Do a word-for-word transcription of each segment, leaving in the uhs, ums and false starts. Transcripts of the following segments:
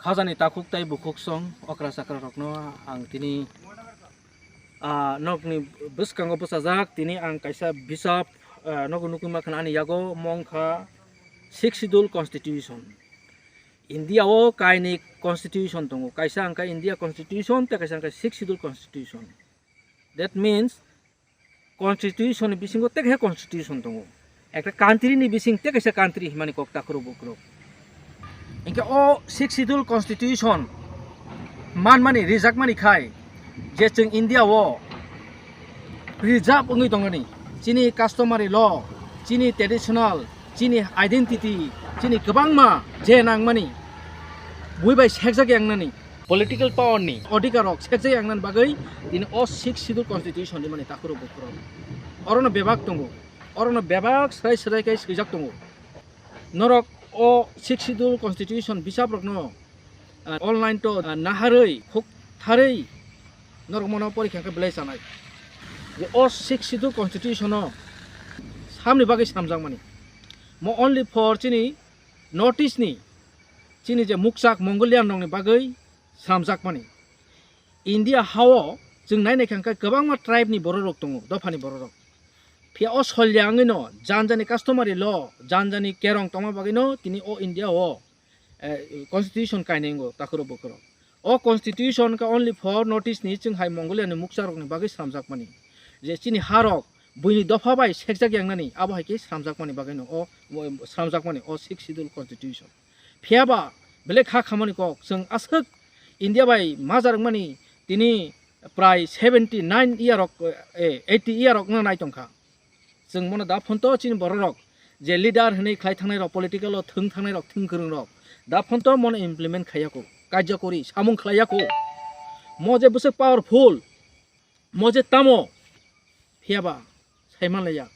Hajani takhuk tai bukhuk song okra chakra rokno ang tini, ah, nokni bwskango bwchajak. Tini ang kaisa bisap, ah, nogo nukui mankha ani yago mongkha Sixth Schedule Constitution. India o kaini constitution tongo, kaisa hwnkha India Constitution tei kaisa hwnkha Sixth Schedule Constitution. That means constitution ni bisingo tei kaisa constitution tongo. Ekta country ni bising tei kaisa country himani kok takhurok bukhurok. Hinkhe o Sixth Schedule Constitution manmani, rijakmani khai je chwng India o preserve wngwi tongmani, chini customary law, chini traditional, chini identity, chini kwbangma je nangmani bui bai sekjak yangnani political power ni odhikar rok sekjak yangnani bagwi tini o Sixth Schedule Constitution rimani takhurok bukhurok. Orono bebak tongo, orono bebak srai srai khe swijak tongo. Norok o Sixth Schedule Constitution bisap rokno, ah, online to, ah, naharwi khuk tharwi norok mono porikha khe belai chanai. Je o Sixth Schedule Constitution o samni bagwi slamjakmani. Mo only for chini North East ni, chini je mukchak Mongolian rokni bagwi slamjakmani. India hao chwng nai naikha hwnkhe kwbangma tribe ni bororok tongo, dophani bororok. Phiya o solya wngwino janjani customary law, janjani kerong tongma bagwino tini o India o, eh, constitution kainai wngo takhurok bukhurok. O constitution khe only for North East ni, chwng hai Mongolia ni mukcha rokni bagwi slamjakmani. Je chini harok buini dopha bai sekjak yangnani, abo hai khe slamjakmani bagwino o, o slamjakmani o Sixth Schedule Constitution. Phiya ba belai kha khamani kok, chwng aswk India bai majar wngmani tini prai seventy nine year rok, eh, eighty year rok wngna nai tongkha. Chwng mono da phonto chini bororok je leader hinwi khlai thangnai rok, political o thwng thangnai rok, thwng kwrwng rok da phonto mono implement khaiya kho, karjokori samung khlaiya kho. Mo je bwswk powerful, mo je tamo, phiya ba sai manlaiya.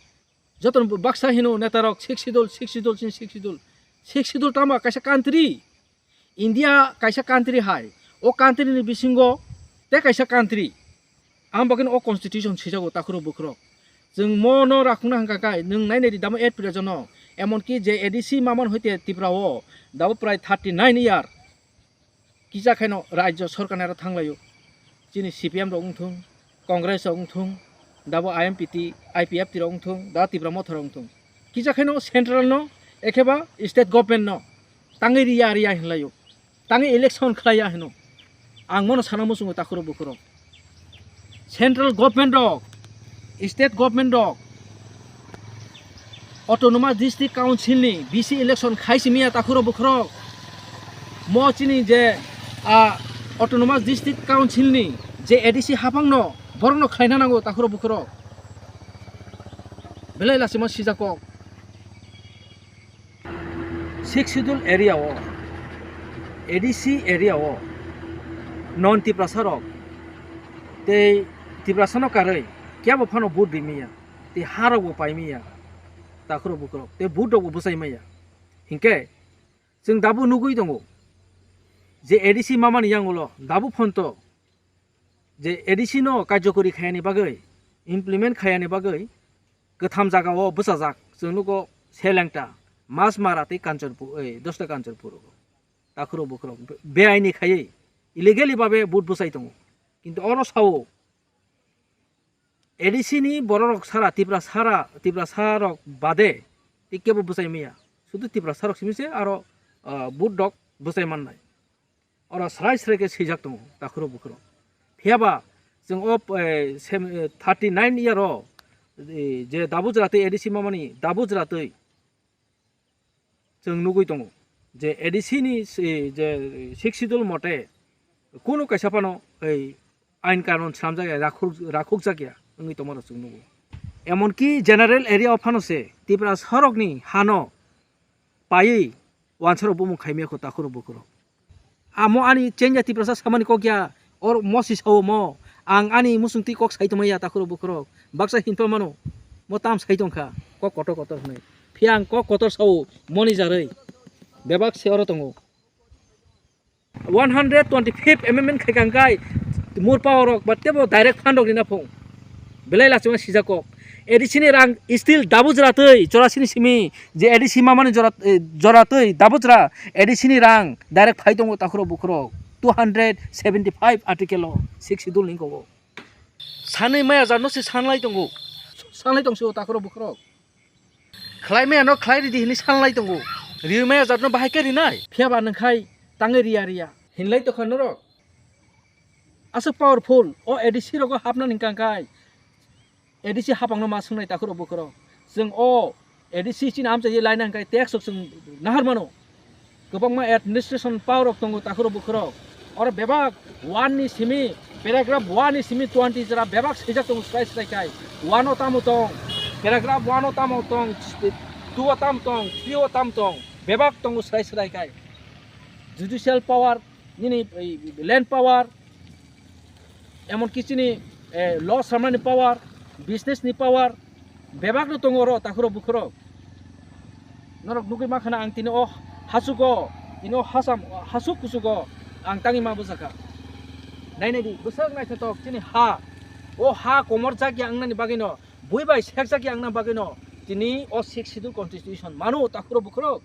Joto baksa hino neta rok Sixth Schedule, Sixth Schedule, chini Sixth Schedule. Sixth Schedule tamo kaisa country. India kaisa country hai. O country ni bisingo tei kaisa country. Ang bagwino o constitution swijago takhurok bukhurok. Chwng mono rakhungna hwnkha khe nwng nainai di damo eight prejo no. Emonki je A D C maman hoite Tripura o dabo prai thirty nine year. Kisa khaino rajyo sorkar ni aro thanglaio. Chini C P M rok wngthung, Congress rok wngthung, dabo I M P T, I P F T rok wngthung, da Tipra Motha rok wngthung. Kisa khaino central no, ekheba state government no tangwi riya riya hinlaio. Tangwi election khlaiya hino. Ang mono sana muchungo takhurok bukhurok. Central government rok, state government rok, Autonomous District Council ni B C election khai simiya takhurok bukhurok. Mo chini je, ah, Autonomous District Council ni je A D C hapang no, borok no khlaina nango takhurok bukhurok. Belai lachima sijak kok. Sixth Schedule area o, A D C area o, non Tiprasa rok tei Tiprasa no karwi kebo phano vote rimaya, tei ha rok bo paimaya, takhurok bukhurok, tei vote rok bo bwchai maya. Hinkhe chwng dabu nugwi tongo je A D C mamani yangulo dabu phonto je A D C no karjokori khayani bagwi, implement khayani bagwi, kwtham jaga o bwchajak, chwng nugo Selengta, Masmara tei Kanchanpur, ei, Dosta Kanchanpur o. Takhurok bukhurok be-, beaini khaiwi, illegally babe vote bwchai tongo. Kintu oro sao, A D C ni bororok sara, Tipra sara, Tiprasa rok bade, tei kebo bwchai maya. Sudu Tiprasa rok simi se aro, ah, vote rok bwchai mannai. Oro srai srai khe swijak tongo takhurok bukhurok. Phiya ba chwng o, eh, sem-, eh, thirty nine year o, eh, je dabu jwra twi A D C mamani dabu jwra twi chwng nugwi tongo je A D C ni, eh, je Sixth Schedule mote kunu kaisa phano ei ain kanun swnamjak ya, rakhuk, rakhukjak ya wngwi tongmano chwng nugo. Emonki general area o phano se Tiprasa rokni hano paiwi wansarok bumung khaimaya kho takhurok bukhurok. Amo ani chengya Tiprasa samani kok ya, or mo si sao mo, ang ani musung twi kok sai tongmaya takhurok bukhurok. Baksa hinphal mano, mo tam sai tongkha, kok kotor kotor hwnwi. Phiya ang kok kotor sao, moni jarwi. Bebak se oro tongo. One hundred twenty-fifth amendment khai kang kai mur power rok ba tebo direct fund rok rina phung. Belai lachima sijak kok. A D C ni rang still dabujra twi chorasini simi je A D C mamani jora, eh, jora twi dabujra A D C ni rang direct phai tongo takhurok bukhurok two hundred seventy five article o six schedule ni kogo. Sanwi maya jatno se sanlai tongo. Sanlai tongsi o takhurok bukhurok. Khlai maya no khlai ridi hini sanlai tongo. Riwi maya jatno bahai khe rinai. Phiya ba nang khai tangwi riya riya. Hinlai tokha norok. Aswk powerful o A D C rogo hapna ni kangkai. A D C hapangno ma swngnai takhurok bukhurok. Chwng o A D C chini amchai laina hwnkhe tax rok chwng nahar mano. Kwbangma administration power rok tongo takhurok bukhurok. Oro bebak one ni simi, paragraph one ni simi twenty jora bebak swijak tongo swrai swrai khai. One o tamo tong, paragraph one o tamo tong, two o tamo tong, three o tamo tong, bebak tongo swrai swrai khai. Judicial power, nini, ei, land power, emon ki chini, eh, law samani power, business ni power, bebak no tongo oro takhurok bukhurok. Norok nugwi ma khana ang tini o hasugo, tini o hasam, hasuk kusugo ang tangwi ma bwsakha. Nai nai di, bwswk naithotok chini ha. O ha komor jak ya wngnani bagwi no, bui bai sek jak ya wngna bagwi no, tini o six schedule constitution mano takhurok bukhurok.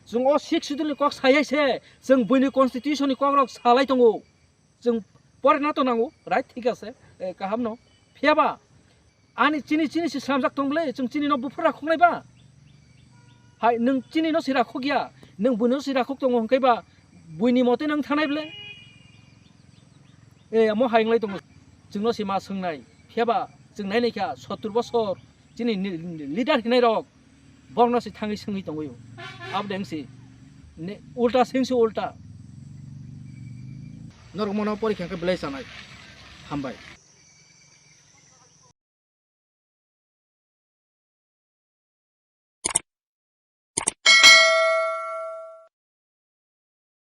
Chwng o six schedule ni kok sayai se, chwng buini constitution ni kok rok salai tongo. Chwng pore na to nango, right, thik ase, eh, kaham no. Phiya ba, ani chini, chini si slamjak tong ble, chwng chini no buphur rakhok nai ba? Hai, nwng chini no si rakhok ya, nwng buino si rakhok tongo hwnkhe ba, buini mote nwng thanai ble? Eh, amo hai wnglai tongo, chwng no si ma swngnai. Phiya ba, chwng nai nai kha, sottur bosor, chini ni, ni, leader hinai rok, borok no si thangwi swngwi tongwi. Abo deng si, ne, ulta sing si ulta. Norok mono porikha khe belai chanai. Hambai.